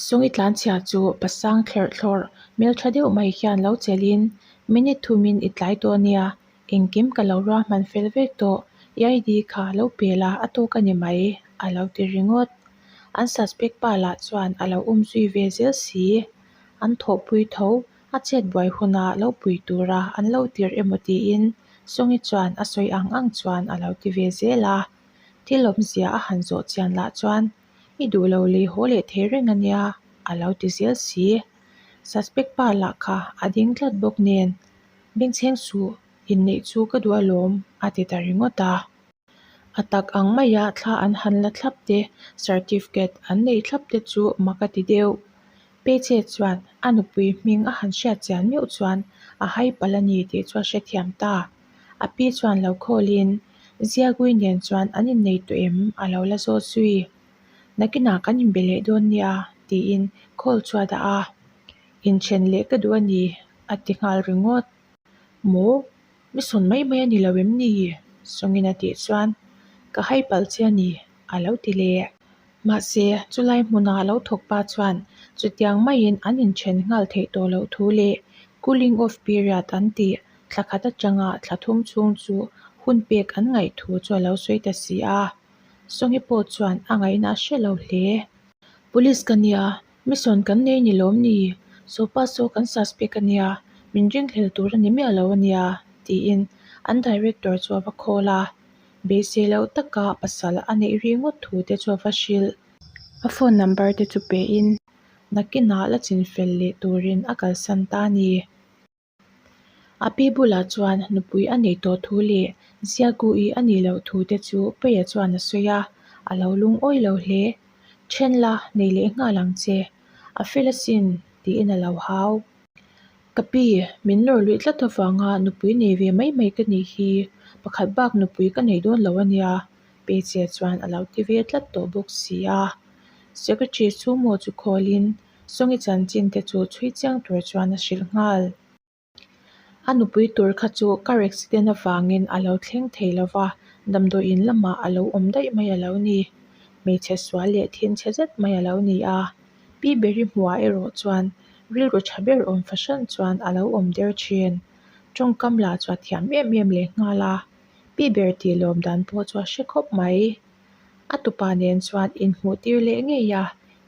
Sungi tlanchhia chu pasang thlerh thlawrh hmeltha deuh mai hian lo chelhin, Minute thumin i tlai tawh nia, engkim ka lo ruahman fel vek tawh, i ID kha lo pe la a tawk a ni mai, a lo ti ringawt. An suspect pa lah chuan a lo umzui ve zel si. An thawhpui tho, a chet buai huna lo pui tura an lo tirh emaw tiin Sungi chuan a sawi ang ang chuan a lo ti ve zel a. Thil awmzia a han zawh chian lah chuan I duh lo lei haw leh thei reng a nia, a lo ti zel si. Suspect pa lah kha a ding tlat bawk nen, Bengchheng suh, inneih chu ka duh alawm, a ti ta ringawt a. A tak ang maia thla an han la thlap te, certificate an neih thlap te chu mak a ti deuh. Peiche chuan a nupui hming a han hriat chian meuh chuan a hai palh a ni tih chu a hrethiam ta. A pi chuan lo khawlin Ziagui nen chuan an innei tawh em a lo la zawt zui. Nakinah kan inbe leh dawn nia tiin call chu a dah a. Inthen leh ka duh a ni a ti nghal ringawt. Maw? Mi sawn mai mai a ni lo em ni? Sawngin a tih chuan ka hai palh che a ni a lo ti leh. Mahse, chulai hmuna lo thawk pa chuan chutiang maiin an inthen nghal theih tawh loh thu leh cooling off period an tih thla khat atanga thla thum chhung chu hun pek an ngaih thu chu a lo sawi ta si a. Sawngi pawh chuan a ngaihna a hre lo hle. Police ka nia, mission kan nei ni lawm ni? Sopa saw kan suspect a nia, min ringhlel tur a ni miah lo a nia, tiin an director chu a va call a. Beisei loh taka pasal a neih ri ngawt thu te chu a va hrilh. A phone number te chu pein nakinah la chinfel leh turin a kalsan ta a ni. A pi bulah chuan nupui a nei tawh thu leh Ziagu-i a nih loh thu te chu Peia chuan a sawi a, a lo lungawi lo hle. Then la, nei leh nghal ang che. A fel asin, tiin a lo hau. Ka pi, min nawr luih tlat avanga nupui nei ve mai mai ka nih hi, pakhat bak nupui ka nei dawn lo a nia, Peiche chuan a lo ti ve tlat tawh bawk si a. Secretary Sumo chu khawlin Sawngi chanchin te chu chhui chiang tur chuan a hrilh nghal. A nupui tur kha chu car accident avangin a lo thleng thei lo va, damdawiin lamah a lo awm daih mai a lo ni. Hmeichhe sual leh thinchhe zet mai a lo ni a. Pi Beri hmuhah erawh chuan rilru tha ber awm fahran chuan a lo awm der thin. Tawngkam lah chu a thiam em em leh nghal a. Pi Ber tih lawm dan pawh chu a hre khawp mai. A tupa nen chuan inhmuh tir leh ngei a,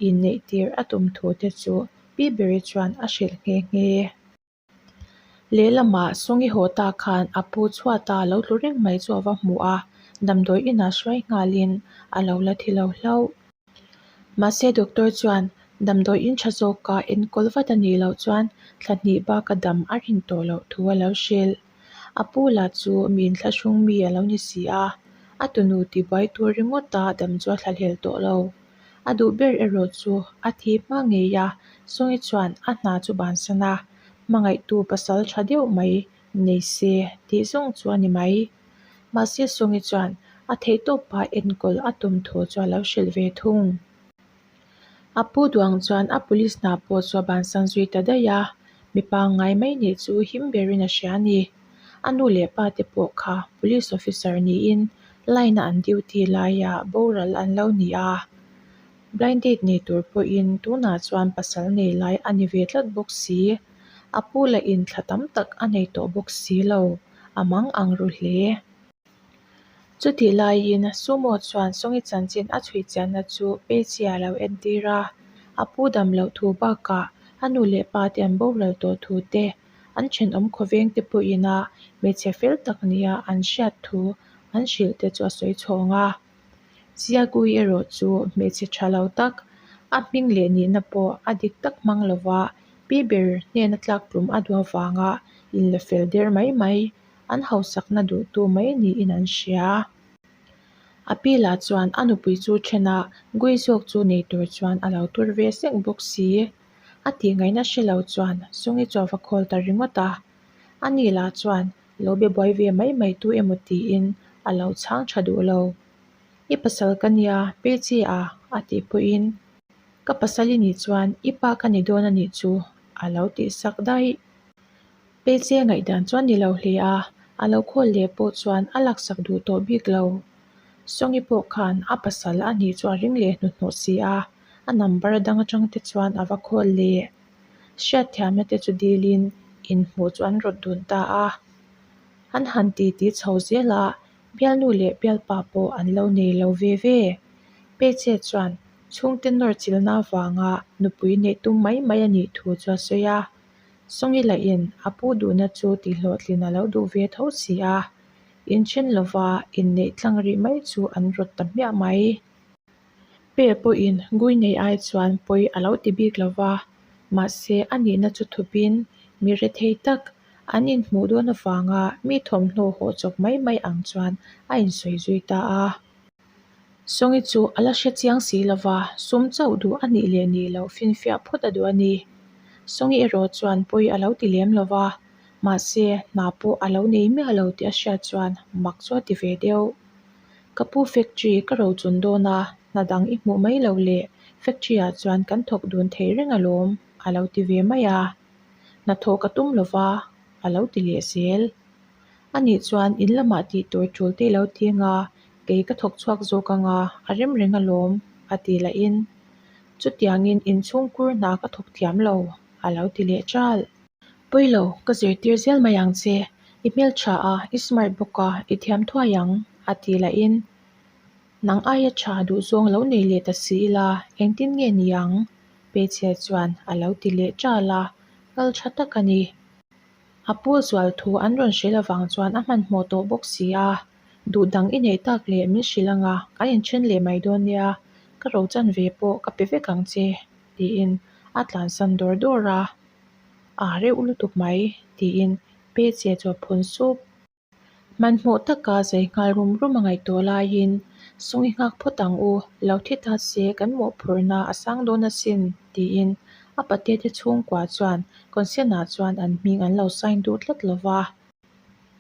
inneih tir a tum thu te chu Pi Beri chuan a hrilh nghe nghe. Lehlamah Sawngi haw ta khan a pu chhuata lo tlu reng mai chu a va hmu a, damdawi inah hruai nghalin a lo la thi lo hlauh. Mahse doctor chuan damdawi in tha zawka enkawl vat a nih loh chuan thla hnih baka dam a rin tawh loh thu a lo hrilh. A pu lah chu mi inthlahrung mi a lo ni si a, a tunu tibuai tur ringawta dam chu a thlahlel tawh lo. A duh ber erawh chu a thi hma ngei a, Sawngi chuan a hna chu bansan a, hmangaihtu pasal tha deuh mai nei se tih zawng chu a ni mai. Mahse Sawngi chuan a theihtawpa enkawl a tum thu chu a lo hrilh ve thung. A pu duang chuan a police hna pawh chu a bansan zui ta daih a, mi pangngai mai nih chu him berin a hria a ni. A nu leh pa te pawh kha police officer niin line a an duty laia boral an lo ni a. Blind date nei tur pawhin tunah chuan pasal nei lai a ni ve tlat bawk si. A pu lah in thla tam tak a nei tawh bawk si lo, a mang ang ru hle. Chutih laiin Sumo chuan Sawngi chanchin a chhui chianna chu Peichi a lo entir a, a pu dam loh thu bakah a nu leh pa te an boral tawh thu te, an thenawm khawveng te pawhin a hmeichhe fel tak nia an hriat thu an hrilh te chu a sawi chhawng a. Ziakui erawh chu hmeichhe tha lo tak, a hming leh nihna pawh a dik tak hmang lova pi ber hnena tlak tlum a duh avanga inla fel der mai mai. An hausakna duhtu mai niin an hria. A pi lah chuan a nupui chu then a, Gui zawk chu nei tur chuan a lo tur ve sek bawk si. A tih ngaihna hre lo chuan Sungi chu a va khawl ta ringawt a. Ani lah chuan lo be buai ve mai mai tu emaw tiin a lo chhang tha duh lo. I pasal ka nia, pe chi a, a tih pawhin ka pasal i nih chuan i pa ka ni dawn a nih chu a lo tih sak daih. Peiche ngaihdan chuan ni lo hle a, a lo khawl leh pawh chuan a laksak duh tawh bik lo. Sawngi pawh khan a pasal a nih chu a ring leh hnuhnawh si a, A number dang atang te chuan a va call leh. Hriatthiamna te chu dilin inhmuh chu an rawt dun ta a. An han titi chho zel a, bialnu leh bialpa pawh an lo nei lo ve ve. Peiche chuan chhungte nawr chilhna avanga nupui neih tum mai mai a nih thu chu a sawi a. Sawngi lahin a pu duhna chu tihhlawhtlin a lo duh ve tho si a, inthen lova inneih tlang rih mai chu an rawt ta hmiah mai. Pe pawhin gui nei ai chuan pawi a lo ti bik lo va, mahse a nihna chu thupin mi rethei tak an inhmuh dawn avanga mi thawmhnaw hawh chawp mai mai ang chuan a insawi zui ta a. Sawngi chu a la hre chiang si lo va, sum chauh duh a nih leh nih loh finfiah phawt a duh a ni. Sawngi erawh chuan pawi a lo ti lem lo va, mahse hna pawh a lo nei miah lo tih a hriat chuan mak chu a ti ve deuh. Ka pu factory ka rochun dawn a, hna dang i hmuh mai lo le, factory ah chuan kan thawk dun thei reng alawm, a lo ti ve mai a. Hna thawh ka tum lo va, a lo ti leh zel. Anih chuan in lamah tih tur tul te i lo ti anga, kei ka thawk chhuak zawk anga, a rem reng alawm, a ti lahin. Chutiangin inchhungkur hna ka thawk thiam lo, a lo ti leh ṭalh. Pawilo, ka zirtir zel mai ang che. I hmeltha a, i smart bawk a, i thiam thuai ang, a ti lahin. Nang aia tha duhzawng lo nei leh ta si ila, engtin nge ni ang? Hmeichhia chuan a lo ti leh ṭal a, nghal tha tak a ni. A pu zual thu an rawn hrilh avang chuan a hmanhmawh tawh bawk si a, duh dang i neih tak leh min hrilh anga kan inthen leh mai dawn nia, ka ro chan ve pawh ka pe vek ang che, tiin a tlansan dawr dawr a. A reuh lutuk mai, tiin Peiche chu a phun sup. Hmanhmawh taka zai nghal rum rum a ngaihtuah laiin, Sung i nghak phawt ang u, lo thi ta se kan mawhphurhna a sang dawn asin, tiin a patete chhungkua chuan consent-ah chuan an hming an lo sign duh tlat lo va.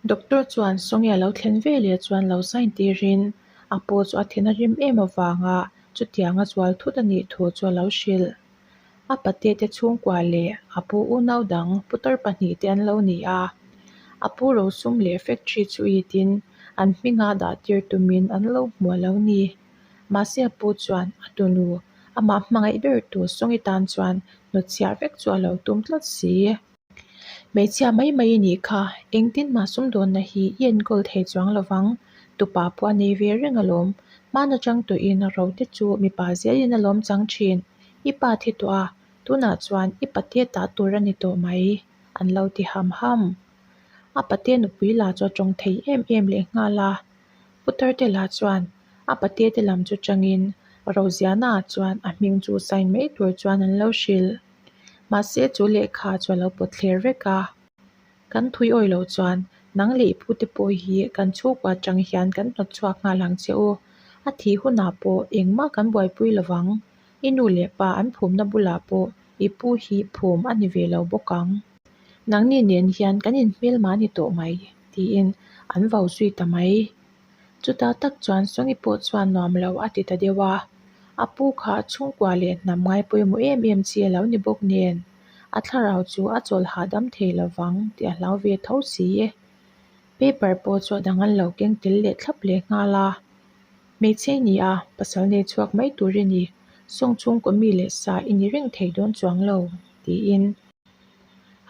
Doctor chuan Songi a lo thlen ve leh chuan lo sign tirin a paw chu a thin a rim em avanga chutianga zual thut a nih thu chu a lo hrilh. A patete chhungkua leh a pu unau dang putar pahnihte an lo ni a, a pu rosum leh factory chu itin an hminga dah tir tumin an lo hmu a lo ni. Mahse a pu chuan a tunu amah hmangaih ber tu Songi tan chuan hnawtchhiah vek chu a lo tum tlat si. Hmeichhia mai mai i nih kha, engtin mah sumdawnna hi i enkawl thei chuang lovang, tupa pawh a nei ve reng alawm. Hman atang tawhin ro te chu mipa zelin a lawm chang thin. I pa thi tawh a, tunah chuan i pate tah tur a ni tawh mai, an lo ti ham ham. A pate nupui lah chu a tawng thei em em lehnghal a. Putar te lah chuan a pate te lam chu changin Roziana chuan a hming chu sign mai tur chuan an lo hrilh. Mahse chu lehkha chu a lo pawt thler vek a. Kan thui awih loh chuan nang leh i pute pawh hi kan chhungkua atang hian kan hnawt chhuak nghal ang che u. A thih hunah pawh engmah kan buaipui lovang. I nu leh pa an phumna bulah pawh i pu hi phum a ni ve lo bawk ang. Nangni nen hian kan inhmelma a ni tawh mai, tiin an vau zui ta mai. Chutah tak chuan Songi pawh chuan nuam lo a ti ta deuh a, a pu kha chhungkua leh hnam ngai pawimawh em em chi a lo ni bawk nen, a thlarau chu a chawl hahdam thei lovang tih a hlau ve tho si. Paper pawh chu a dang an lo keng tel leh thlap leh nghal a. Hmeichhe i ni a, pasal nei chhuak mai tur i ni, sawng chhungkaw mi leh sa i ni reng thei dawn chuang lo, tiin.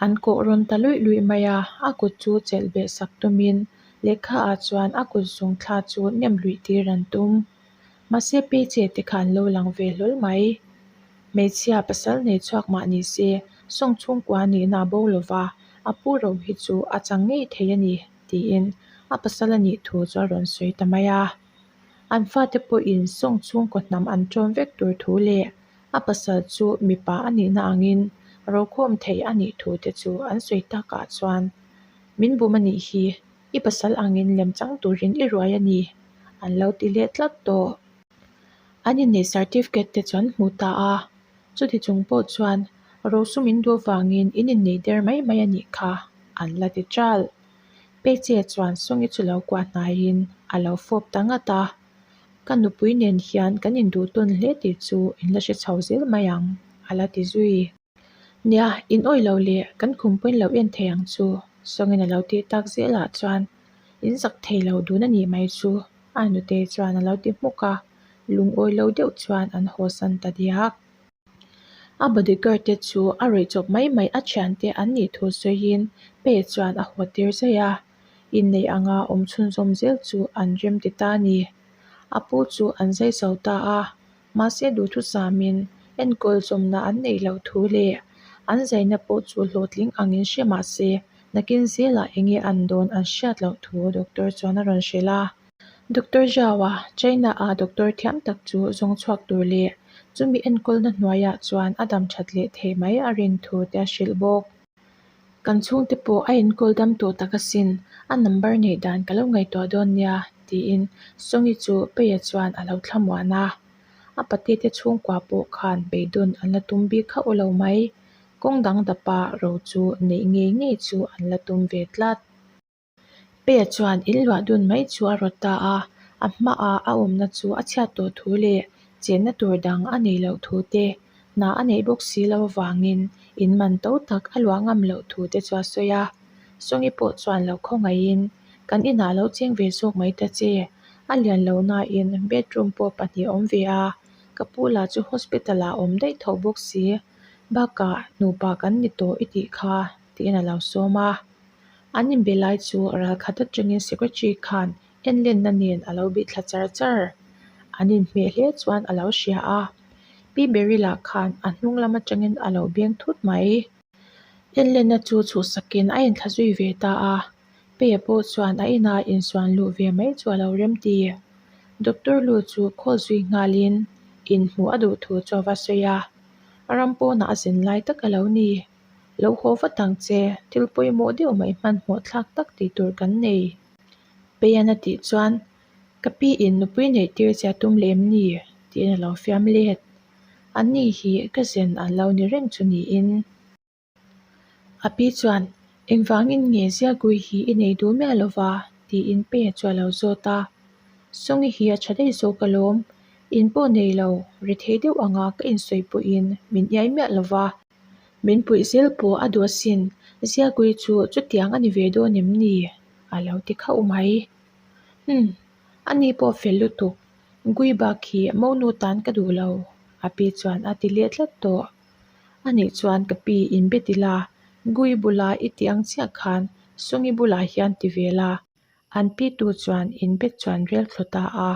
An kawh rawn ta luih luih mai a, a kut chu chelh beh sak tumin lehkha ah chuan a kut zung thla chu nem luih tir an tum. Mahse Peiche te kha an lo lang ve hlawl mai. Hmeichhia pasal nei chhuak mah ni se, sawng chhungkua nihna a bo lova, a pu ro hi chu a chang ngei thei a ni, tiin a pasal a nih thu chu a rawn sawi ta mai a. An fate pawhin sawng chhungkaw hnam an ṭawm vek tur thu leh A pasal chu mipa a nihna angin rokhawm thei a nih thu te chu an sawi takah chuan, Min bum a nih hi, i pasal angin lem chang turin i ruai a ni, an lo ti leh tlat tawh. An inneih certificate te chu an hmu ta a, chuti chung pawh chuan rosum in duh avangin in inneih der mai mai a nih kha, an la ti ṭalh. Peiche chuan Sungi chu lo kuah hnaiin a lo fawp ta ngat a. Ka nupui nen hian kan induh tawn hle tih chu in la hre chho zel mai ang, a la ti zui. Nia, in awih lo leh kan khum pawhin lo en thei ang chu, Sawngin a lo tih tak zelah chuan in zak thei lo dun a nih mai chu, a nutei chuan a lo ti hmuk a, lungawi lo deuh chuan an haw san ta diak. A bodyguard te chu a rawih chawp mai mai a thiante an nih thu sawiin Pei chuan a haw tir zaih a, inneih anga awm chhunzawm zel chu an rem ti ta a ni. A pu chu an zai zo ta a, mahse duhthusamin enkawl zawmna an neih loh thu leh an zaina pawh chu hlawhtling angin hre mahse nakin zelah enge an dawn an hriat loh thu doctor chuan a rawn hrilh a. Doctor Zhao-a China-a doctor thiam tak chu zawng chhuak tur leh chumi enkawlna hnuaiah chuan a dam that leh thei mai a rin thu te a hrilh bawk. Kan chhungte pawh a enkawl dam tawh tak asin, a number neih dan ka lo ngaihtuah dawn nia, tiin Songi chu Peia chuan a lo thlamuan a. A patete chhungkua pawh khan beidawn an la tum bik hauh lo mai. Kawng dang dapa ro chu neih ngei ngei chu an la tum ve tlat. Peia chuan in luah dun mai chu a rawt ta a, a hmaah a awmna chu a chhiat tawh thu leh chenna tur dang a nei loh thu te, hna a neih bawk si lo avangin in man to tak a luah ngam loh thu te chu a sawi a. Sawngi pawh chuan lo khawngaihin, Kan inah lo cheng ve zawk mai ta che, a lian lo nain bedroom pawh pahnih a awm ve a, ka pu lah chu hospital ah a awm daih tho bawk si, bakah nupa kan ni tawh i tih kha, tiin a lo sawm a. An inbe lai chu ralkhat atangin secretary khan enlenna nen a lo bih thla char char. An inhmeh hle chuan a lo hria a, Pi Berry lah khan a hnung lam atangin a lo beng thut mai. Enlenna chu chhuhsakin a inthla zui ve ta a, Peia pawh chuan a ina insuan luh ve mai chu a lo rem ti. Doctor Lu chu call zui nghalin inhmuh a duh thu chu a va sawi a, ram pawnah a zin lai tak a lo ni. Lo haw vat ang che, thil pawimawh deuh mai hmanhmawh thlak tak tih tur kan nei. Peian a tih chuan, Ka pi in nupui neih tir che a tum leh em ni? tiin a lo fiam let. An ni hi ka zen an lo ni reng chu niin. A pi chuan, Engvangin nge Ziagui hi i nei duh miah lova? tiin Peia chu a lo zawt a. Sawngi hi a tha daih zawk alawm. In pawh nei lo, rethei deuh anga ka insawi pawhin min iai miah lova. Min puih zel pawh a duh asin, Ziakui chu chutiang a ni ve dawn em ni? a lo ti khauh mai. Umm, ani pawh fel lutuk, Gui bak hi monu tan ka duh lo, a pi chuan a ti leh tlat tawh. Anih chuan ka pi in be ti la, Gui bula i tih ang chiah khan Sungi bulah hian ti ve la, an pi tu chuan in bet chuan rel thlu ta a.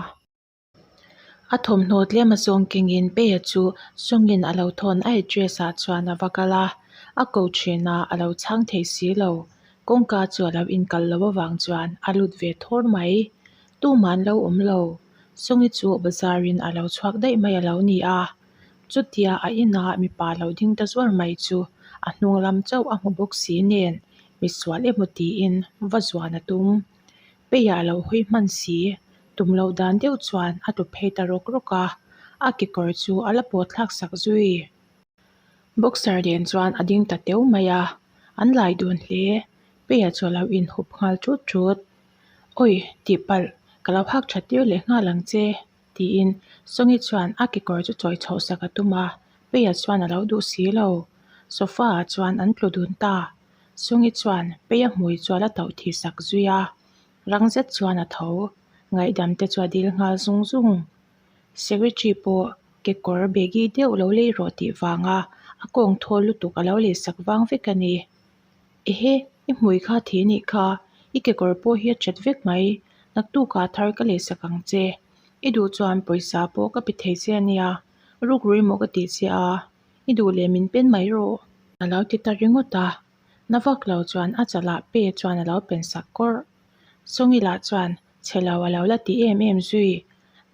A thawmhnaw tlem a zawng kengin Peia chu Sawngin a lo thawn a address ah chuan a va kal a, a ko thin a, a lo chhang thei si lo. Kawngka chu a lo inkal lo avang chuan a lut ve thawr mai. Tumah an lo awm lo. Sawngi chu bazar in a lo chhuak daih mai a lo ni a. Chutia a inah mipa lo ding ta zuar mai chu a hnung lam chauh a hmu bawk si nen misual emaw tiin va zuan a tum. Peia a lo hawi hman si, tum loh dan deuh chuan a tlu phei ta rawk rawk a, a kekawr chu a la pawh thlak sak zui. Boxer nen chuan a ding ta teu mai a, an lai dun hle. Peia chu a lo inhup nghal thut thut. Awi, tihpalh, ka lo hak tha tir leh nghal ang che, tiin Sawngi chuan a kekawr chu chawi chhoh sak a tum a, Peia chuan a lo duh si lo. Sofa ah chuan an tlu dun ta. Sungi chuan Peia hmui chu a la tauh thih sak zui a, rang zet chuan a tho. Ngaihdam te chu a dil nghal zung zung. Secretary pawh kekawr baggy deuh lo lei rawh tih vanga a kawng thawl lutuk a lo lei sak vang vek a ni. Ehe, i hmui kha thi nih kha, i kekawr pawh hi a chat vek mai, naktukah thar ka lei sak ang che. I duh chuan pawisa pawh ka pe thei che a nia, rukrui maw ka tih che a. I duh leh min pen mai rawh. A lo ti ta ringawt a, na vak lo chuan a chalah pe chuan a lo pen sak kawrh. Sawngi lah chuan chhe lo a lo la ti em em zui,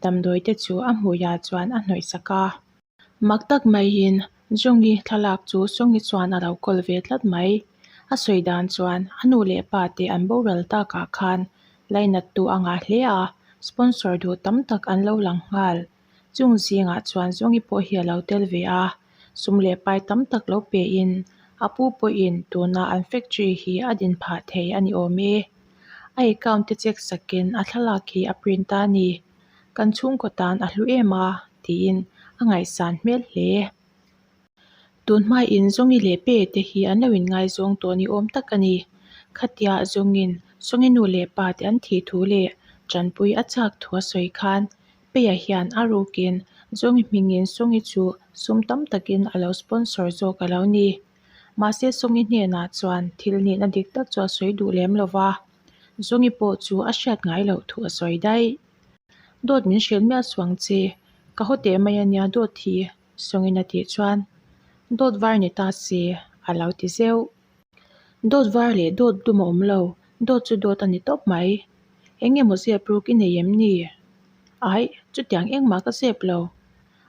damdawi te chu a hmuiah chuan a hnawih sak a. Mak tak maiin Zawngi thlalak chu Sawngi chuan a lo kawl ve tlat mai. A sawi dan chuan a nu leh pa te an boral takah khan lainattu a ngah hle a, sponsor duh tam tak an lo lang nghal. Chung zingah chuan Zawngi pawh hi a lo tel ve a, sum leh pai tam tak lo pein a pu pawhin tuna an factory hi a din phah thei a ni awm e. A account te check sakin a thlalak hi a print a ni. Kan chhungkaw tan a hlu em a, tiin a ngaihsan hmel hle. Tun hmain Zawngi leh Pe te hi an lo inngaizawng tawh ni awm tak a ni. Khatia Zawngin Sawngi nu leh pa te an thih thu leh tanpui a chak thu a sawi khan Peia hian a rukin Zawngi hmingin Songi chu sum tam takin a lo sponsor zawk a lo ni. Mahse Songi hnenah chuan thil nihna dik tak chu a sawi duh lem lo va, Zawngi pawh chu a hriat ngai loh thu a sawi daih. Dawt min hrilh miah suang che, ka haw teh mai ania dawt hi, Songi'n a tih chuan dawt var ni ta se a lo ti zeuh. Dawt var leh dawt dum a awm lo, dawt chu dawt a ni tawp mai. Eng emaw zep ruk i nei em ni? Aih, chutiang engmah ka zep lo.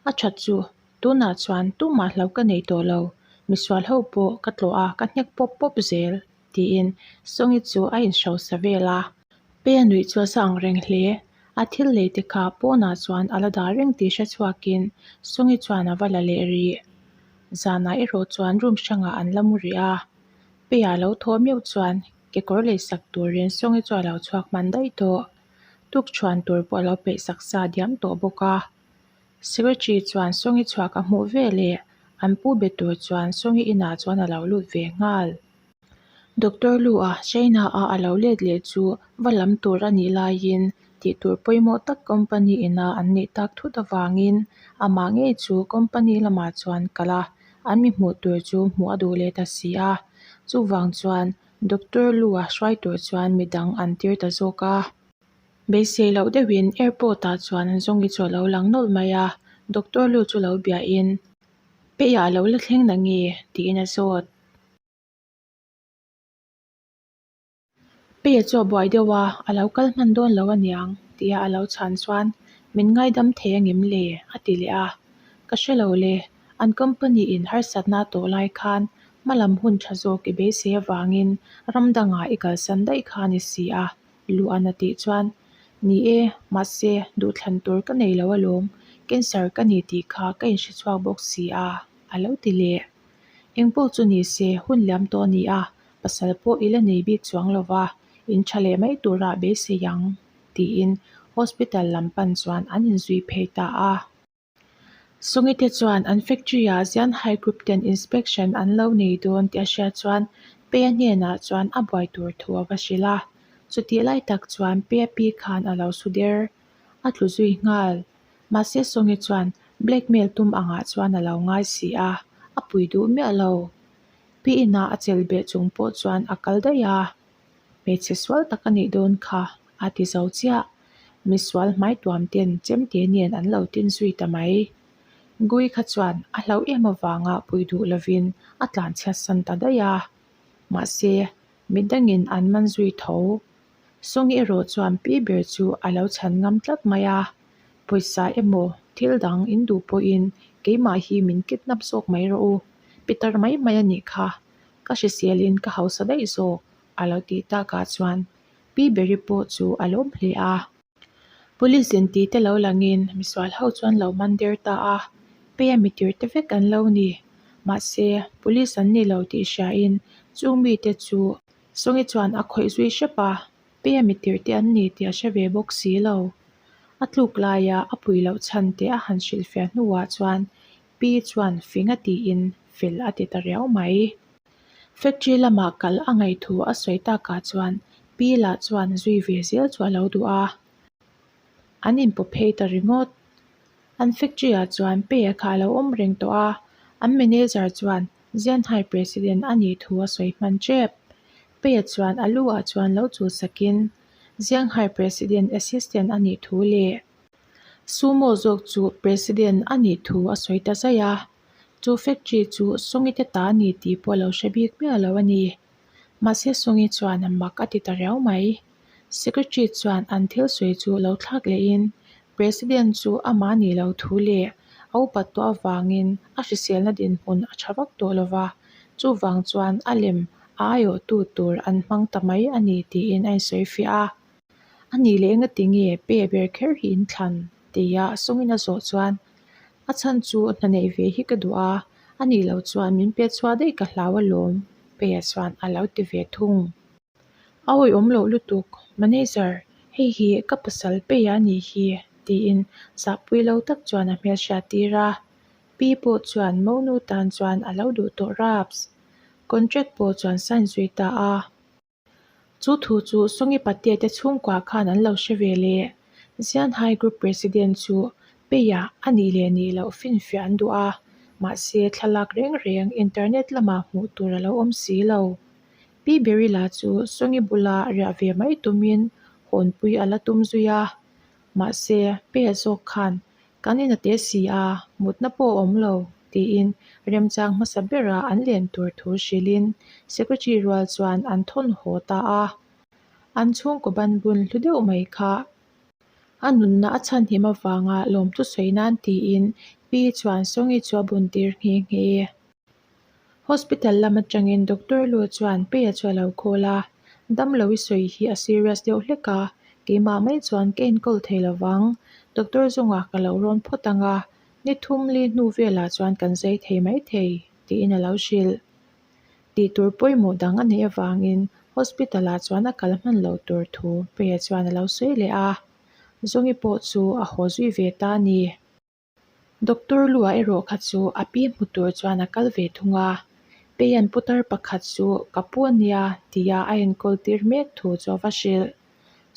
A that chu, tunah chuan tumah hlo ka nei tawh lo, misual ho pawh ka tlawh a ka hnek pawp pawp zel, tiin Songi chu a inhrosa vel a. Pe a nuih chu a sa ang reng hle. A thil lei te kha pawnah chuan a la dah reng tih hre chhuakin Songi chuan a va la leh rih. Zanah erawh chuan room hrangah an la mu rih a, Peia lo thaw meuh chuan kekawr lei sak turin Songi chu a lo chhuak hman daih tawh. Tukṭhuan tur pawh a lo peih sak sa diam tawh bawk a. Secretary chuan Songi chhuak a hmuh ve leh an pu be tur chuan Songi inah chuan a lo lut ve nghal. Doctor Lu-a China-a a lo let leh chu va lam tur a nih laiin tih tur pawimawh tak company ina an neih tak thut avangin amah ngei chu company lamah chuan kal a, an mi hmuh tur chu hmuh a duh leh ta si a. Chuvang chuan Doctor Lu-a hruai tur chuan midang an tir ta zawk a. Beisei loh deuhin airport-ah chuan Zawngi chu a lo lang nawlh mai a, Doctor Lu chu lo biahin, Peiah a lo la thleng na nge? tiin a zawt. Peia chu a buai deuh a, a lo kal hman dawn lo aniang tia a lo chhan chuan min ngaidam thei angem le? a ti leh a. Ka hre lo le, an company in harsatna a tawh lai khan hmalam hun tha zawk i beisei avangin ram dangah i kalsan daih kha a ni si a, Luan a tih chuan, Ni e, mahse duhthlan tur ka nei lo alawm, cancer ka ni tih kha ka inhre chhuak bawk si a, a lo ti leh. Engpawh chu ni se, hun liam tawh a ni a, pasal pawh i la nei bik chuang lo va, in tha leh mai turah beisei ang, tiin hospital lam pan chuan an inzui phei ta a. Sungite chuan an factory-ah Zianhai Group ten inspection an lo nei dawn tih a hriat chuan Peia hnenah chuan a buai tur thu a va hrilh a. Chutih lai tak chuan Peia pi khan a lo su der, a tlu zui nghal. Mahse Songi chuan blackmail tum angah chuan a lo ngai si a, a pui duh miah lo. Pi inah a chelh beh chung pawh chuan a kal daih a, hmeichhe sual tak a nih dawn kha a ti zo chiah. Misual hmaituam ten chemte nen an lo tin zui ta mai. Gui kha chuan a hlauh em avanga pui duh lovin a tlanchhiat san ta daih a. Mahse, midangin an man zui tho. Songi erawh chuan pi ber chu a lo chhan ngam tlat mai a, pawisa emaw thil dang in duh pawhin keimah hi min kidnap zawk mai rawh u, pitar mai mai a nih kha, ka hriselin ka hausa daih zawk a lo tih takah chuan pi beri pawh chu a lawm hle a. Police in tih te lo langin misual ho chuan lo man der ta a, Peia mitir te vek an lo ni. Mahse, police an ni lo tih hriain chung mite chu Songi chuan a khawih zui hrep a, Peia mitir te an ni tih a hre ve bawk si lo. A tluk laia a pui loh chhan te a han hrilhfiah hnuah chuan Pi chuan fing a tiin fel a ti ta riau mai. Factory lamah kal a ngaih thu a sawi takah chuan Pi lah chuan zui ve zel chu a lo duh a, an inpaw phei ta ringawt. An factory ah chuan Peia kha a lo awm reng tawh a, an manager chuan Zianhai president a nih thu a sawi hman tep. Peia chuan a lu ah chuan lo chul sakin Zianghai president assistant a nih thu leh Sumo zawk chu president a nih thu a sawi ta zaih a. Chu factory chu Songi te ta a ni tih pawh a lo hre bik miah lo a ni. Mahse Songi chuan mak a ti ta riau mai. Secretary chuan an thil sawi chu lo thlak lehin President chu amah nih lo thu leh a upat tawh avangin a hriselna dinhmun a tha vak tawh lo va, chuvang chuan a lem a aiawhtu tur an hmang ta mai a ni tiin a insawi fiah a. A nih leh engati nge pe ber kher hi in thlan? tia sawngin a zawh chuan a chhan chu hna neih ve hi ka duh a, a nih loh chuan min pet chhuah daih ka hlau alawm, Peia chuan a lo ti ve thung. A awihawm loh lutuk, Manager, hei hi ka pasal Peia a nih hi, tiin zahpui lo tak chuan a hmel hriat tir a. Pi pawh chuan monu tan chuan a lo duh tawh raps. Contract pawh chuan sign zui ta a. Chu thu chu Songi Patea te chhungkua khan an lo hre ve leh. Zianhai Group President chu Peia a nih leh nih loh finfiah an duh a, mahse thlalak reng reng internet lamah hmuh tur a lo awm si lo. Pi Berila chu Songi bula riah ve mai tumin hawnpui a la tum zui a, mahse Peia zawk khan Kan in a te si a, mutna pawh a awm lo, tiin remchang hmasa bera an len tur thu hrilhin Secretary rual chuan an thawn haw ta a. An chhungkaw banbun hlu deuh mai kha a nunna a chhanhim avanga lawmthu sawi nan tiin Pi chuan Songi chu a bun tir nghe nghe. Hospital lam atangin Doctor Lu chuan Peia chu a lo call a, Damlo i sawi hi a serious deuh hlek a, keimah mai chuan ka enkawl thei lo vang, Doctor zungah ka lo rawn phawt ang a, ni thum li hnu velah chuan kan zai thei mai thei, tiin a lo hrilh. Tih tur pawimawh dang a neih avangin hospital ah chuan a kal hman loh tur thu Peia chuan a lo sawi leh a, Zawngi pawh chu a haw zui ve ta a ni. Doctor Lua erawh kha chu a pi hmu tur chuan a kal ve thung a, Peian putar pakhat chu ka pu a nia tia a enkawl tir mek thu chu a va hrilh.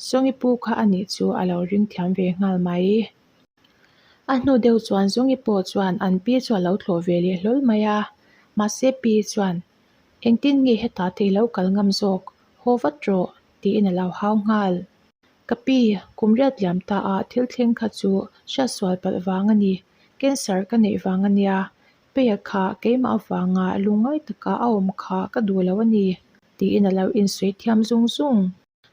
Zawngi pu kha a nih chu a lo ring thiam ve nghal mai. A hnu deuh chuan Zawngi pawh chuan an pi chu a lo thlawh ve leh hlawl mai a, mahse pi chuan, Engtin nge hetah te i lo kal ngam zawk, haw vat rawh, tiin a lo hau nghal. Ka pi, kum riat liam ta a thil thleng kha chu hriatsual palh vang a ni, cancer ka neih vang a nia, Peia kha keimah avanga lungngai taka a awm kha ka duh lo a ni, tiin a lo insawi thiam zung zung.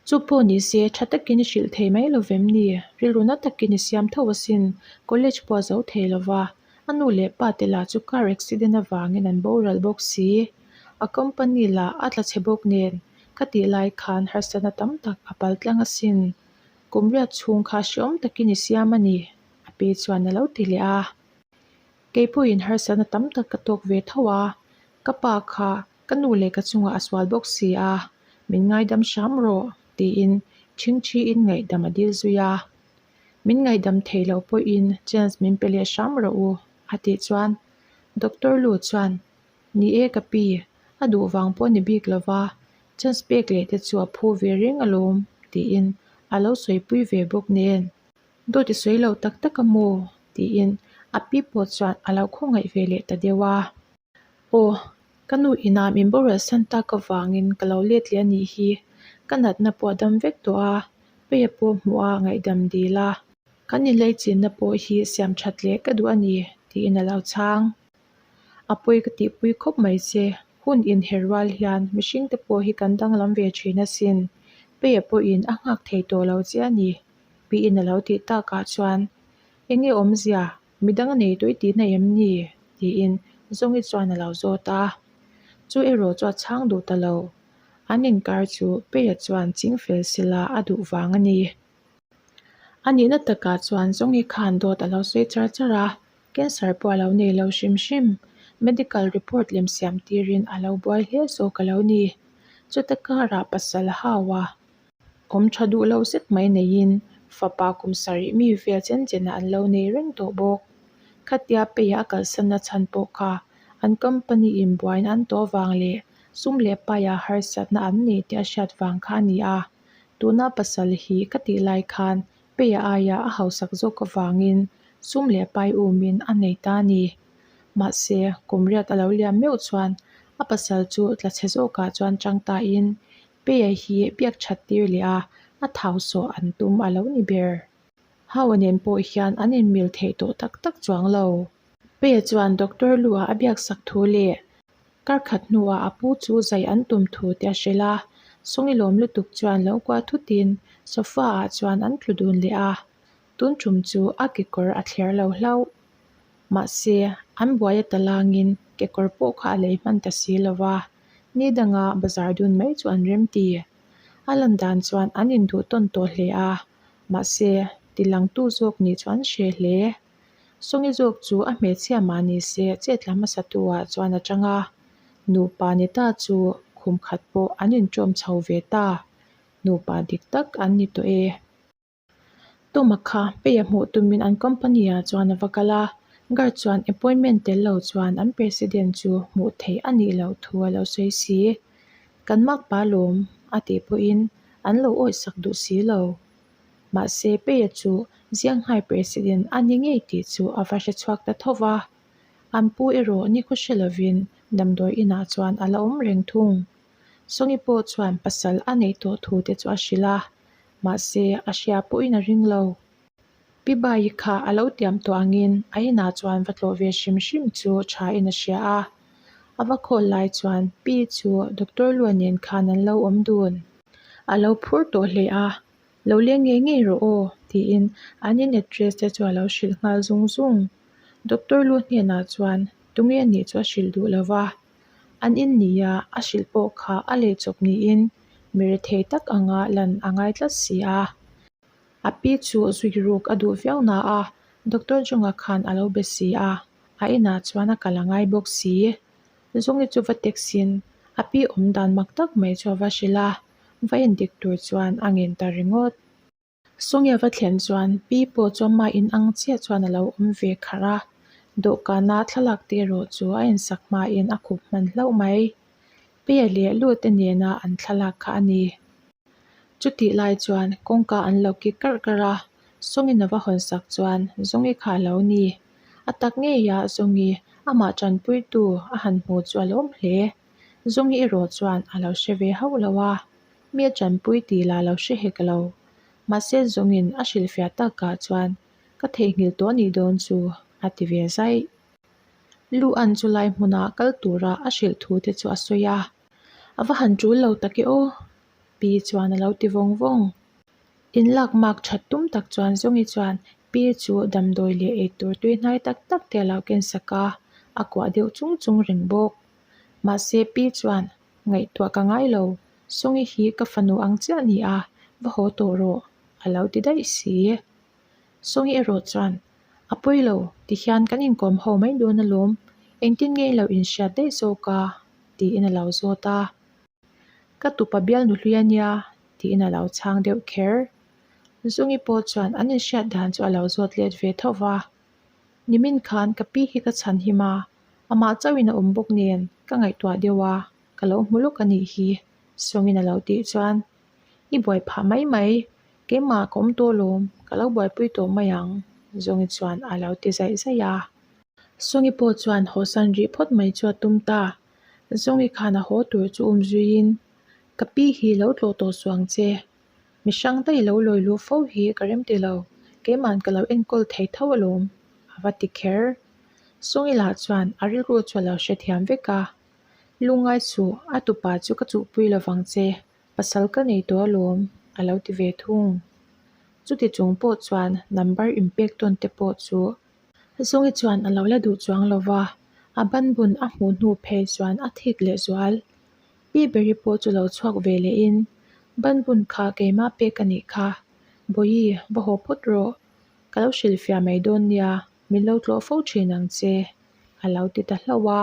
Chu pawh ni se, tha takin i hrilh thei mai lo vem ni? Rilru na takin i siam tho asin, college pawh a zo thei lo va, a nu leh pa te lah chu car accident avangin an boral bawk si. A company lah a tla chhe bawk nen, ka tih lai khan harsatna tam tak a pal tlang asin. Kum riat chhung kha hreawm takin i siam a ni, a pi chuan a lo ti leh a. Kei pawhin harsatna tam tak ka tawk ve tho a, ka pa kha Ka nu leh ka chungah a sual bawk si a, min ngaidam hram rawh, tiin ṭhingṭhiin ngaihdam a dil zui a. Min ngaihdam thei loh pawhin chance min pe leh hram rawh u, a tih chuan Doctor Lu chuan, Ni e ka pi, a duh vang pawh ni bik lo va, chance pek leh te chu a phu ve reng alawm, tiin a lo sawipui ve bawk nen. Dawt i sawi lo tak tak a maw? tiin a pi pawh chuan a lo khawngaih ve leh ta deuh a. Aw, ka nu inah min boral san tak avangin ka lo let leh a nih hi. Ka natna pawh a dam vek tawh a, Peia pawh hmuh a ngaihdam dil a. Kan inleichinna pawh hi siam that leh ka duh a ni, tiin a lo chhang. A pawi ka tihpui khawp mai che, hun inher rual hian mihringte pawh hi kan danglam ve thin asin. Peia pawhin a nghak thei tawh lo che a ni, piin a lo tih takah chuan, Enge awmzia? Midang a nei tawh i tihna em ni? tiin Zawngi chuan a lo zawt a. Chu erawh chu a chhang duh ta lo. An inkar chu Peia chuan ching fel sela a duh vang a ni. A nihna takah chuan Zawngi khan dawt a lo sawi char char a, cancer pawh a lo nei lo hrim hrim. Medical report lem siam tirin a lo buai hle zawk a lo ni. Chuta karah pasal hau a. Awm tha duh lo zet mai neiin fapa kum sarih mi vel chen chenah an lo nei reng tawh bawk. Khatia Peia a kalsanna chhan pawh kha an company in buaina an tawh vang leh sum leh paia harsatna an nei tih a hriat vang kha a ni a. Tuna pasal hi ka tih lai khan Peia aia a hausak zawk avangin sum leh pai umin a nei ta a ni. Mahse, kum riat a lo liam meuh chuan a pasal chu tla chhe zawkah chuan chang tain Peia hi biak that tir leh a, a thau sawh an tum a lo ni ber. Hawa nen pawh hian an inmil theih tawh tak tak chuang lo. Peia chuan Doctor Lu-a a biak sak thu leh kar khat hnuah a pu chu zai an tum thu te a hrilh a, Sawngi lawm lutuk chuan lo kuah thutin sofa-ah chuan an tlu dun leh a, tun tum chu a kekawr a thler lo hlauh. Mahse, an buai a talangin kekawr pawh kha a lei hman ta si lo va, ni danga bazar dun mai chu an rem ti. A lan dan chuan an induh tawn tawh hle a, mahse, tilangtu zawk nih chu an hre hle. Sawngi zawk chu a hmeichhia mah ni se chetla hmasa tu ah chuan a chang a, nupa ni ta chu khum khat pawh an inṭawm chho ve ta, nupa dik tak an ni tawh e. Tawma kha Peia hmuh tumin an company ah chuan a va kal a, guard chuan appointment tel lo chuan an president chu hmuh theih a nih loh thu a lo sawi si. Kan makpa lawm a tih pawhin an lo awihsak duh si lo. Mahse, Peia chu Zianghai President a ni ngei tih chu a va hre chhuak ta tho va. An pu erawh nikhaw hre lovin damdawi inah chuan a la awm reng thung. Sawngi pawh chuan pasal a neih tawh thu te chu a hrilh a, mahse a hria pawhin a ring lo. Pi Bayi kha a lo tiam tawh angin a inah chuan va tlawh ve hrim hrim chu thain a hria a. A va khawl lai chuan Pi chu Doctor Lua nen khan an lo awm dun. A lo phur tawh hle a, Lo leng ngei ngei rawh aw, tiin an in address te chu a lo hrilh nghal zung zung. Doctor Lu hnenah chuan tunge a nih chu a hrilh duh lo va, an in nia a hrilh pawh kha a leh chawp niin mi rethei tak anga lan a ngai tlat si a. A pi chu zui ruk a duh viau na a, Doctor Jonga khan a lo be si a, a inah chuan a kal a ngai bawk si. Zawngi chu va text in a pi awm dan mak tak mai chu a va hrilh a, va endik tur chuan a ngen ta ringawt. Sawngi a va thlen chuan pi pawh chu ama in ang chiah chuan a lo awm ve kharh a, dawhkana thlalak te erawh chu a insak hmain a khup hman hlauh mai. Pia leh Lu te nena an thlalak kha a ni. Chutih lai chuan kawngka an lo kik karh karh a, Sawngin a va hawn sak chuan Zawngi kha a lo ni. A tak ngeia Zawngi amah tanpuitu a han hmu chu a lawm hle. Zawngi erawh chuan a lo hre ve hauh lo a, mi a tanpui tih lah a lo hre hek lo. Mahse Zawngin a hrilhfiah takah chuan ka theihnghilh tawh anih dawn chu a ti ve zaih. Lu an chu lai hmunah kal tura a hrilh thu te chu a sawi a, A va han tul lo tak e aw, Pi chuan a lo ti vawng vawng. In lak mak that tum tak chuan Zawngi chuan Pi chu damdawi leh eitur tui hnai tak tak te a lo ken sak a, a kuah deuh chung chung reng bawk. Mahse Pi chuan ngaihtuah ka ngai lo, Zawngi hi ka fanu ang chiah a ni a, va haw tawh rawh, a lo ti daih si. Sawngi erawh chuan, A pawi lo, tihian kan inkawm ho mai dawn alawm, engtin nge i lo inhriat daih zawk a? tiin a lo zawt a. Ka tupa bial nuhlui a nia, tiin a lo chhang deuh kher. Zungi pawh chuan an inhriat dan chu a lo zawt let ve tho va. Nimin khan ka pi hi ka chhan him a, amah chauhin a awm bawk nen ka ngaihtuah deuh a, ka lo hmu lawk a nih hi, Sawngin a lo tih chuan, I buai phah mai mai, keimah ka awm tawh lawm, ka lo buaipui tawh mai ang, Zawngi chuan a lo ti zaih zaih a. Sawngi pawh chuan hawsan rih phawt mai chu a tum ta. Zawngi khan a haw tur chu um zuiin, Ka pi hi lo tlawh tawh suh ang che. Mi hrang daih lo lawi luh fo hi ka rem ti lo, keima'n ka lo enkawl thei tho alawm, a va ti kher. Sawngi lah chuan a rilru chu a lo hrethiam vek a, Lungngai suh, a tupa chu ka chuhpui lovang che, pasal ka nei tawh alawm, a lo ti ve thung. Chuti chung pawh chuan number inpek tawn te pawh chu Zawngi chuan a lo la duh chuang lo va, a banbun a hmuh hnu phei chuan a thik leh zual. Pi Beri pawh chu lo chhuak ve lehin, Banbun kha keimah pek a nih kha, Bawihi, va haw phawt rawh, ka lo hrilhfiah mai dawn nia, min lo tlawh fo thin ang che, a lo ti ta hlauh a.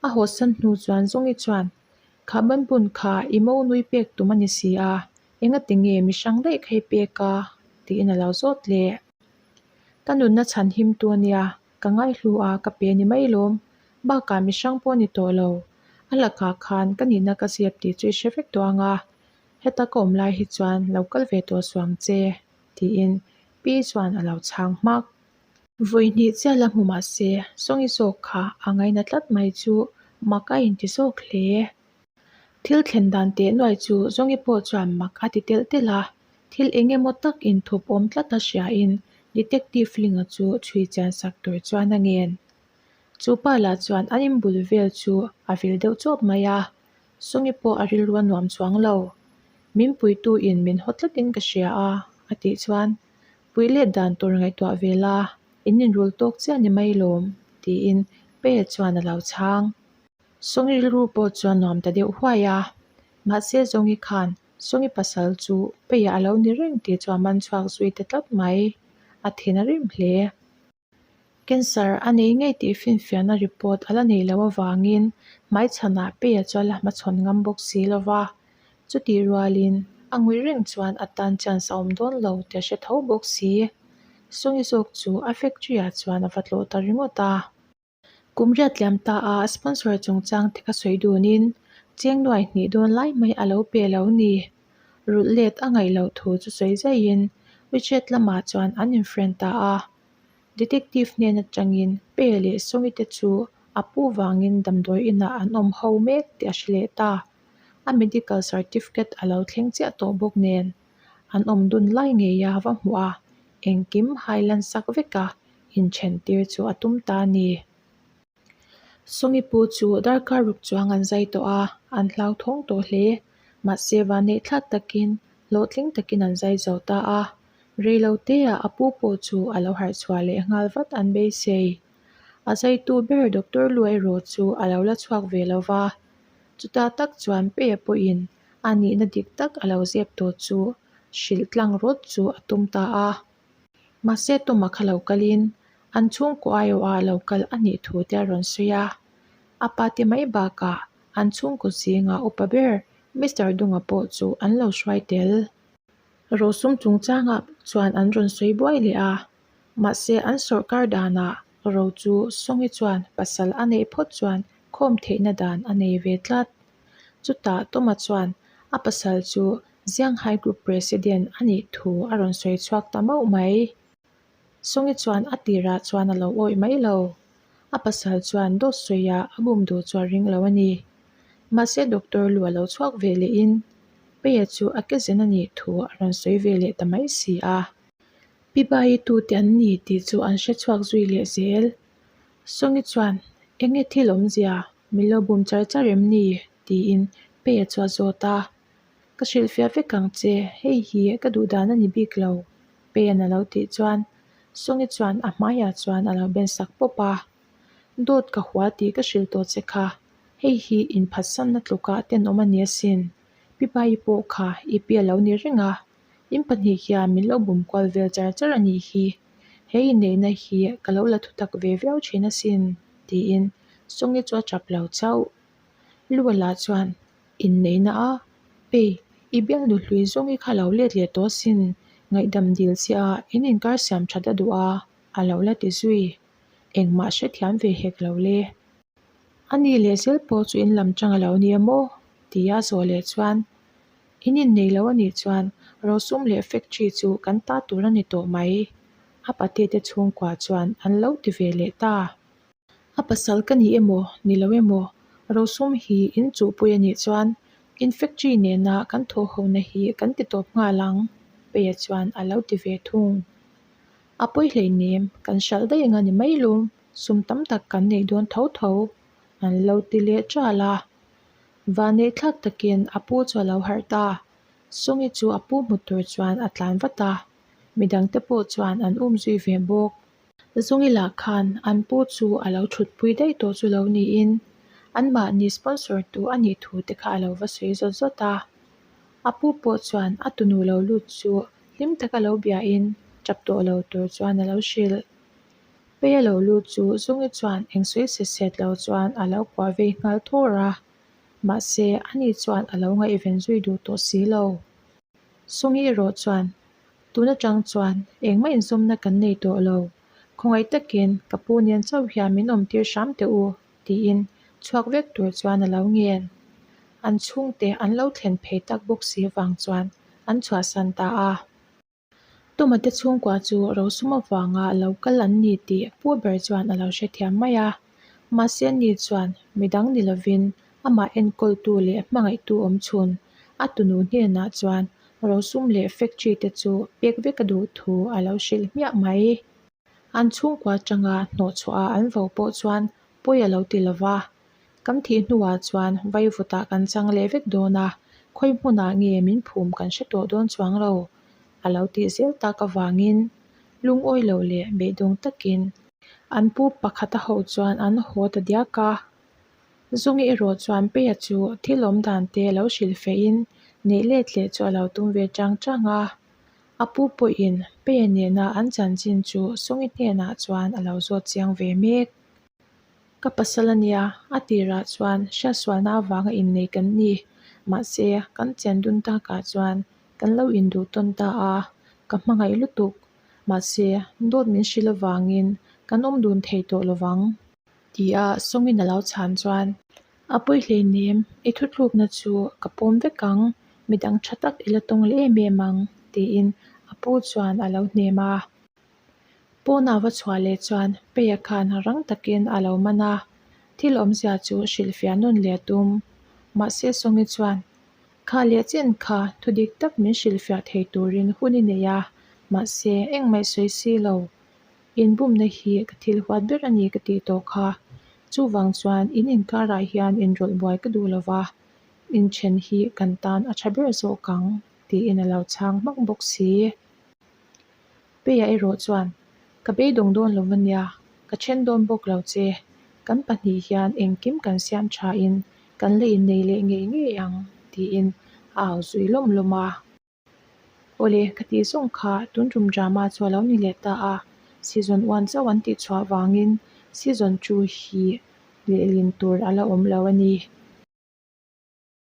A hawsan hnu chuan Zawngi chuan, Kha banbun kha i mo nui pek tum a ni si a, engati nge mi hrang daih kha i pek a? tiin a lo zawt leh. Ka nunna chhan him tu a nia, ka ngaihlu a ka pe ni mai lawm. Bakah mi hrang pawh a ni tawh lo. A lakah khan ka nihna ka zep tih chu i hre vek tawh ang a, heta ka awm lai hi chuan lo kal ve tawh suh ang che, tiin Pi chuan a lo chhang hmak. Vawi hnih chiah la hmu mah se, Sawngi zawk kha a ngaina tlat mai chu mak a inti zawk hle. Thil thlen dan teh nuai chu Zawngi pawh chuan mak a ti telh telh a, thil eng emaw tak inthup awm tlat a hriain Detective Linga chu chhui chian sak tur chuan a ngen. Chu pa lah chuan an inbul vel chu a vil deuh chawp mai a, Sawngi pawh a rilru a nuam chuang lo. Min puitu in min haw tlatin ka hria a, a tih chuan Puih let dan tur ngaihtuah ve la, in inrul tawk chiah ni mai lawm, tiin Pe chuan a lo chhang. Sawngi rilru pawh chuan nuam ta deuh huai a, mahse Zawngi khan Sawngi pasal chu Peia a lo ni reng tih chu a man chhuak zui ta tlat mai, a thin a rim hle. Cancer a nei ngei tih finfiahna report a la nei loh avangin hmaichhanah Peia chu a la hmachhawn ngam bawk si lo va, chutih rualin a ngawih reng chuan a tan chance a awm dawn lo tih a hre tho bawk si. Sawngi zawk chu a factory ah chuan a va tlawh ta ringawt a. Kum riat liam ta a sponsor chungchang te ka sawi dunin cheng nuai hnih dawn lai mai a lo pe lo ni. Rulh let a ngaih loh thu chu sawi zaihin WeChat lamah chuan an in-friend ta a. Detective hnen atangin Pe leh Songi te chu a pu vangin damdawi inah an awm ho mek tih a hre leh ta. A medical certificate a lo thleng chiah tawh bawk nen an awm dun lai ngei a va hmuh a, engkim hailan sak vek a inthen tir chu a tum ta a ni. Songi pu chu darkar ruk chuang an zai tawh a, an hlauthawng tawh hle. Mahse vanneih thlak takin hlawhtling takin an zai zo ta a, reiloteah a pu pawh chu a lo harh chhuah leh nghal vat an beisei. A zaitu ber Doctor Lu erawh chu a lo la chhuak ve lo va, chutah tak chuan Peya pawhin a nihna dik tak a lo zep tawh chu hrilh tlang rawt chu a tum ta a. Mahse Toma kha lo kalin an chhungkaw aiawha lo kal a nih thu te a rawn sawi a, a pa te mai bakah an chhungkaw zinga upa ber Mister Dunga pawh chu an lo hruai tel. Rosum chungchangah chuan an rawn sawi buai leh a, mahse an sawrkar danah ro chu Songi chuan pasal a neih phawt chuan khawm theihna dan a nei ve tlat. Chutah Toma chuan a pasal chu Zianghai Group President a nih thu a rawn sawi chhuak ta mauh mai. Songi chuan a tirah chuan a lo awih mai lo. A pasal chuan dawt sawiah a bum duh chu a ring lo a ni. Mahse Doctor lu a lo chhuak ve lehin Peia chu a ke zen a nih thu a rawn sawi ve leh ta mai si a. Pi Bayi tute an ni tih chu an hre chhuak zui leh zel. Songi chuan enge thil awmzia min lo bum char char em ni? tiin Peia chu a zawt a. Ka hrilhfiah vek ang che, hei hi ka duh dan a ni bik lo, Pean a lo tih chuan Songi chuan a hmaiah chuan a lo ben sak pawp a. Dawt ka hua tih ka hrilh tawh che kha, hei hi inphatsanna tluka tenawm a ni asin, Pi Bayi pawh kha i pi a lo ni reng a, in pahnih hian min lo bum kual vel char char a nih hi, he inneihna hi ka lo la thutak ve viau thin asin, tiin Songi chu a tap lo chauh. Luala chuan inneihna a, Pei, i bialnu hlui zawng i kha lo let leh tawh sin, ngaihdam dil che a, in inkar siam that a duh a, a lo la ti zui. Engmah hrethiam ve hek lo le. A ni leh zel pawh chu in lam tang a lo ni emaw? tia zawh leh chuan, In innei lo a nih chuan rosum leh factory chu kan ta tur a ni tawh mai, a pate te chhungkua chuan an lo ti ve leh ta. A pasal ka ni emaw, ni lo emaw, rosum hi in chuhpui a nih chuan in factory nena kan thawhhona hi kan ti tawp nghal ang, Peia chuan a lo ti ve thung. A pawi hleinem, kan hralh daih anga ni mai lum, sum tam tak kan nei dawn tho tho, an lo ti leh ṭal a. Vanneih thlak takin a pu chu a lo harh ta, Songi chu a pu hmu tur chuan a tlan vat a, midangte pawh chuan an umzui ve bawk. Zungi lah khan an pu chu a lo thutpui daih tawh chu lo niin anmahni sponsor tu a nih thu te kha a lo va sawi zawt zawt a. A pu pawh chuan a tunu lo lut chu hlim taka lo biain tap tawh lo tur chuan a lo hrilh. Pei a lo lut chu Zungi chuan eng sawi set set lo chuan a lo kuah vei nghal thawr a, mahse ani chuan a lo ngaihven zui duh tawh si lo. Sungi erawh chuan Tun atang chuan engmah inzawmna kan nei tawh lo, khawngaih takin ka pu nen chauh hian min awmtir hram teh u, tiin chhuak vek tur chuan a lo ngen. An chhungte an lo thlen phei tak bawk si vang chuan an chhuahsan ta a. Tumate chhungkua chu rosum avanga lo kal an ni tih pu ber chuan a lo hrethiam mai a. Mahse ni chuan midang ni lovin amah enkawltu leh hmangaihtu awmchhun a tunu hnenah chuan rosum leh factory te chu pek vek a duh thu a lo hrilh hmiah mai. An chhungkua atanga hnawhchhuah a an vo pawh chuan pawi a lo ti lo va, kan thih hnuah chuan vaivutah kan chang leh vek dawn a, khawi hmunah nge min phum kan hre tawh dawn chuang lo a lo tih zel tak avangin lungawi lo leh beidawng takin an pu pakhat a ho chuan an haw ta diak a. Zungi erawh chuan Peia chu thil awm dan te lo hrilh fehin neih let leh chu a lo tum ve chang chang a. A pu pawhin Peia nena an chanchin chu Sungi hnenah chuan a lo zawt chiang ve mek. Ka pasal a nia, a tirah chuan hriatsualna avanga innei kan ni. Mahse, kan chen dun takah chuan kan lo induh tawn ta a, ka hmangaih lutuk. Mahse, dawt min hrilh avangin kan awm dun thei tawh lovang. Tia Sawngin a lo chhan chuan, A pawi hleinem, i thutlukna chu ka pawm vek ang. Midang tha tak i la tawng leh em em ang, tiin a pu chuan a lo hnem a. Pawnah va chhuah leh chuan Peia khan rang takin a lo man a, thil awmzia chu hrilhfiah nawn leh a tum. Mahse Sawngi chuan, Kha leh chen kha thu dik tak min hrilhfiah thei turin hun i nei a, mahse engmah i sawi si lo. Inbumna hi ka thil huat ber a ni ka tih tawh kha. Chuvang chuan in inkarah hian inrawlh buai ka duh lo va, inthen hi kan tan a tha ber zawk ang, tiin a lo chhang hmak bawk si. Peia erawh chuan, Ka beidawng dawn lo ania, ka then dawn bawk lo che. Kan pahnih hian engkim kan siam thain kan la innei leh ngei ngei ang, tiin a au zui lawm lawm a. Awle, ka tih zawng kha tun tum drama chu a lo ni leh ta a, season one chauh an tih chhuah vangin season two hi lehlin tur a la awm lo a ni.